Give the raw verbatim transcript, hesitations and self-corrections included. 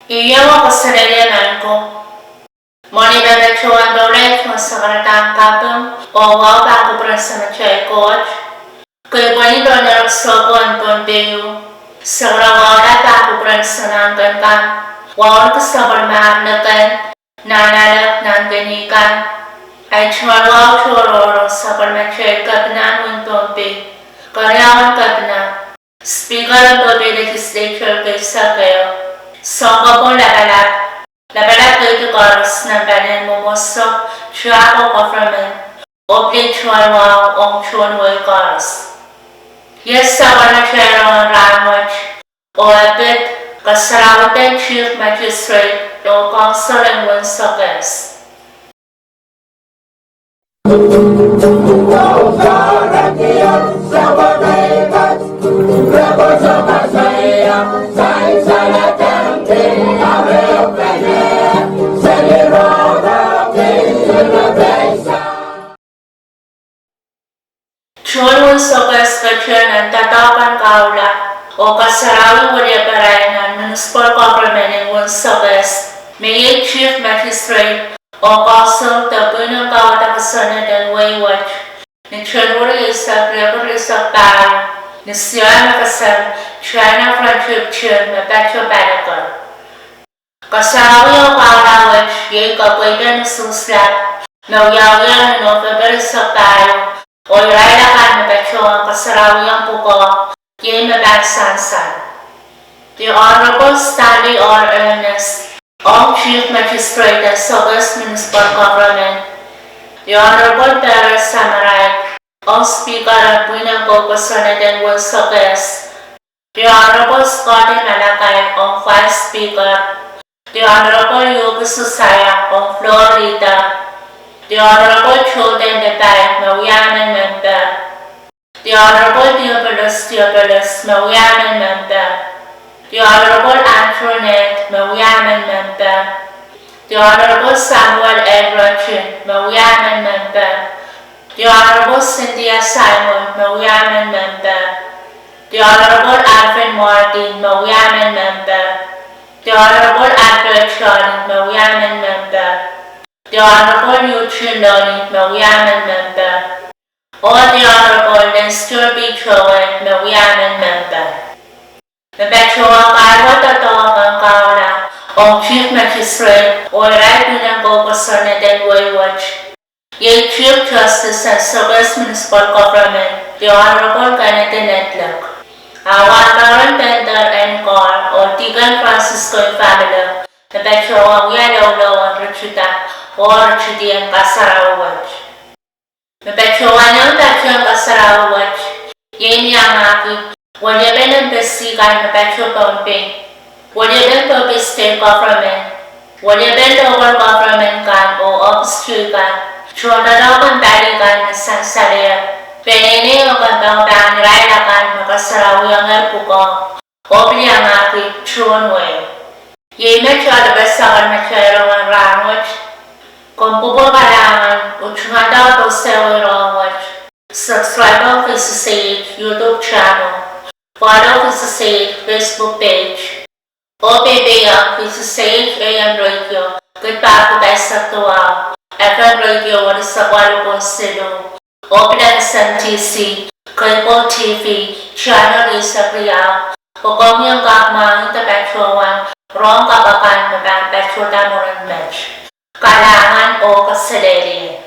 Iei kaselehlie maing ko. Mwohni patohwan doulahng me sakaradahn kaping oh wahu pahn kupwuren Samatail Koht. Keipweni dohn erekiso ko en Pohnpei, sakaradahn wahu pahn kupwuren Samatail Koht, wahu en kesempwal me leken nan alap nan kenikan. Ahi tungoal wahu tohrohr sapwellimatail kepina en wein Pohnpei, keriaun kepina, Speaker en Pohnpei Legislature Keisek Kehl, Sounkopwung Lapalap, Lapalap Kaunti koaros, nan pahn mwomwohdiso, tiahk oh government, oh pil tungoal wahu ong tohn wehi koaros. Iei sapwellimatail rongen rahnwet, oh e pid kasarawi en Chief Magistrate oh Council en Wensokehs. Tohn Wensokehs ketin nan doadoahk en kahula oh kasarawi wilieparail nan municipal government en Wensokehs, me iei Chief Magistrate oh Council de pwihn en kauwada kosonned en wehi wet, ni January eisek, riekid rieisek pahieu, ni Siain Kesem, China Friendship Gym, me Pato, Palikir. Kasarawi oh kahula wet iei kapwaiada ni Siuslap, me wiawia ni November eisek pahieu, oh irail akan me patohwan kasarawien pwukoa iei me pahn sansal: The Honorable Stanley R. Ernest, ong Chief Magistrate en Sokehs Municipal Government; The Honorable Perez Samarai, ong Speaker en pwihn en kou kosonned en Wensokehs; The Honorable Scott Malakai, ong Vice Speaker; The Honorable Yogi Susaya, ong Floor Leader; The Honorable Jordan Lepai, me wia emen memper; The Honorable Theophilus Theophilus, me wia emen memper; The Honorable Andrew Ned, me wia emen memper; The Honorable Samuel L. Rochin, me wia emen memper; The Honorable Cynthia Simon, me wia emen memper; The Honorable Alvin Martin, me wia emen memper; The Honorable Albert Charlie, me wia emen memper; The Honorable Eugene Loni, me wia emen memper; oh The Honorable Nestor P. Towel, me wia emen memper. Me patohwan kahluwa doadoahk en kahula ong Chief Magistrate oh irail pwihn en kou kosonned en wehi wet, iei Chief Justice en Sokehs Municipal Government, The Honorable Kennedy Nedlik. A wahnpoaron Pender N. Carr oh Deacon Francisco Family, me patohwan wia loulou en ritida oh ritidi en kasarawi wet. Me patohwan ong patehng kasarawi wet iei me iangahki weliepen embassy kan me pato Pohnpei, weliepen Pohnpei State Government, weliepen local government kan oh ohpis teikan, tohndoadoahk en pali kan me sansalehr, peneinei oh kempoakepahn irail akan me kasarawiengehr pwukoa, oh pil iangahki tohn wehi. Iei me tohto pwe sapwellimatail rongen rahnwet. Komw pwupwukalahngan oh tungoal dohsewei rongen wet. Subscribe ong V C C H YouTube channel, follow V C C H Facebook page, oh peipeiohng V C C H A M radio, kid pahr pahisek duwau, F M radio eisek waluh poin siluh, oh pil F S M T C, cable T V, channel eisek riau, pwe komw en kak mwahngih de patohwan rong kapw akan me pahn patohda mwurin met. Kalahngan oh kaselehlie.